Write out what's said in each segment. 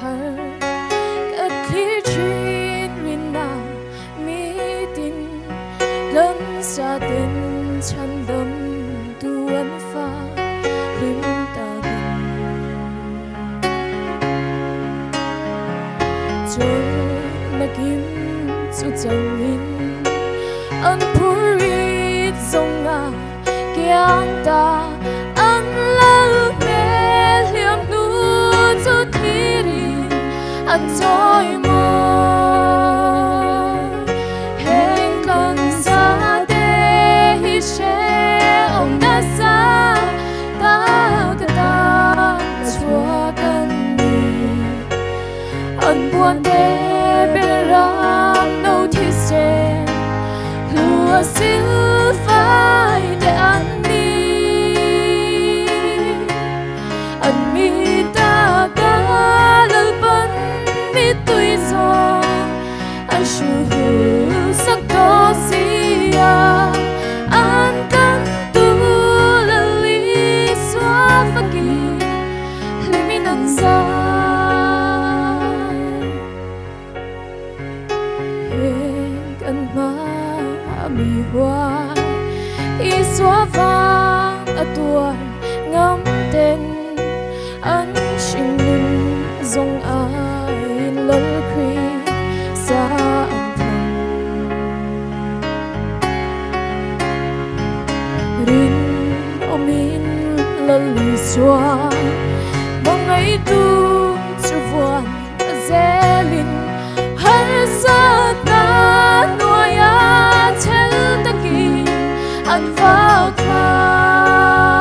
thar ka thlir thin rinna mitin tlansa ten chhandam tu an fa hlim takin chawlhna kim chu changin an phurrit zawnga kiang ta an lal hmel hliam hnu chu thirin an chawi mawi. Heng tlansa te hi hrehawm nasa tak tan chhuak an ni. An buan te ber ram no thisen hlu a silfai te an ni. An mi taka Lalpan mittui zawng a hruhul sak tawh si a, an kan tu Lal Isua fakin hlimin an zai. Heng kan hma mi huai Isua vang a tuar ngam ten an hringnun zawng aiin Lal Krista an thlang. Rinawmin Lal Isua hmangaihtu chu vuan a zelin harsatna hnuaia chhel takin an vak fai.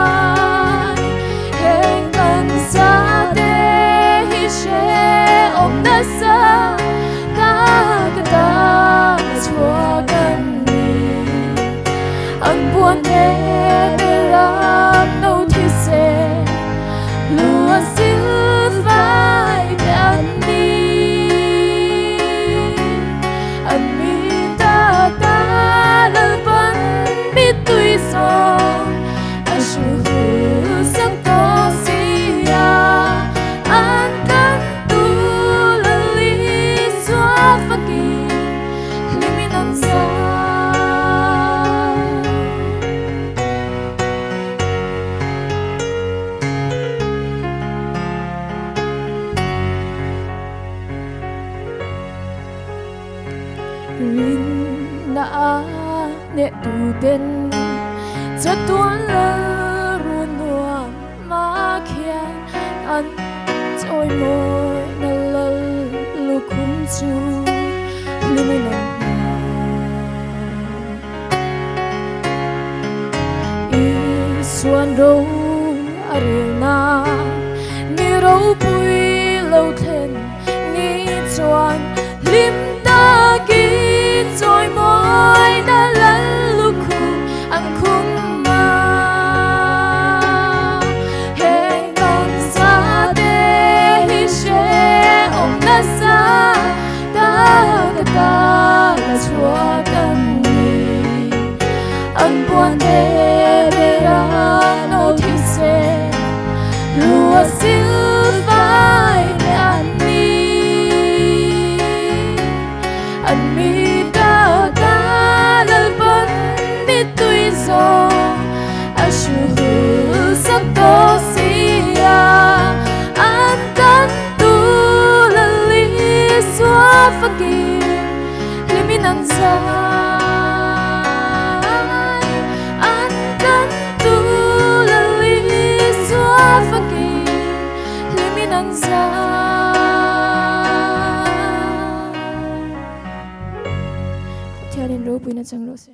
Heng kan sa te hi hrehawm nasa tak tak chhuak an ni. An buan te ber an no thisen lu a silfai te an ni. An mi ta ta Lalpan mittui zawng a hruhul sak tawh si a, an kan tu Lal Isua fakin hlimin an zai. Rinna a hneh tu ten chatuan lal run nuam mah khian an chawimawi na lal lukhum chu hlimin an hna. Isuan ro a relna ni ropui lo thlen ni chuan hlim takin chawimawi na lal lukhum an khum a. Heng kan sa te hi hrehawm nasa tak ta la chhuak an ni. An buan te ber a no thisen lu a silfai te an ni. An mi taka Lalpan mittui zawng a hruhul sak tawh si a, an tan tu Lal Isua fakin hlimin an zai. An tan tu Lal Isua fakin hlimin an zai. Pathianin ropuina chang rawh se.